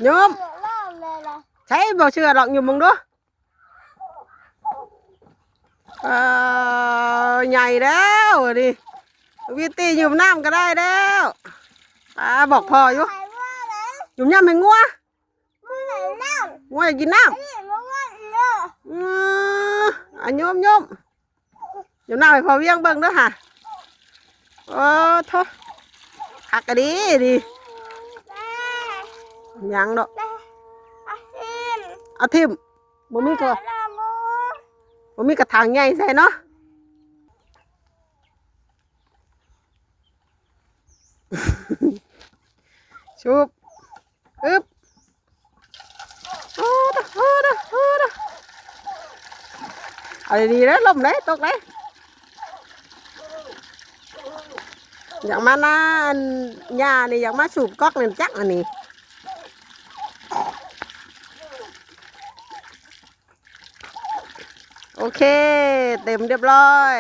ຍຸບ ໃຊ້ບໍ່ເຊື່ອດອກ ຍຸບເບິ່ງດູ. ເອີ ໃຫຍ່ແລ້ວນີ້ ວິວຕີ ຍຸບນ້ຳກໍໄດ້ແລ້ວ. ປາ ບອກພໍ່ຢູ່ ຍຸບນ້ຳໃຫ້ງົວ. ງົວຢາກກິນນ້ຳ. ອື ອາ ຍຸບ ຍຸບ ຍຸບນ້ຳໃຫ້ພໍ່ວຽງເບິ່ງເດີຫາ. ໂອ້ໂທ້ ຄັກອີ່ຫຼີນີ້. ຍັງດອກ ເອົາຖິ້ມ ບໍ່ມີກະ ບໍ່ມີກະຖາງໃຫຍ່ໃສ່ເນາະ. ຊຸບ ອຶບ ໂອ້ດະ ໂອ້ດະ ໂອ້ດະ ເອົາດີໆເດີ ລົ້ມເດ້ ຕົກເດ້. ຢາກມານາອັນ ຍ່ານີ້ ຢາກມາສູບກອກນີ້ຈັກອັນນີ້. ໂອເຄ ເຕັມຮຽບຮ້ອຍ.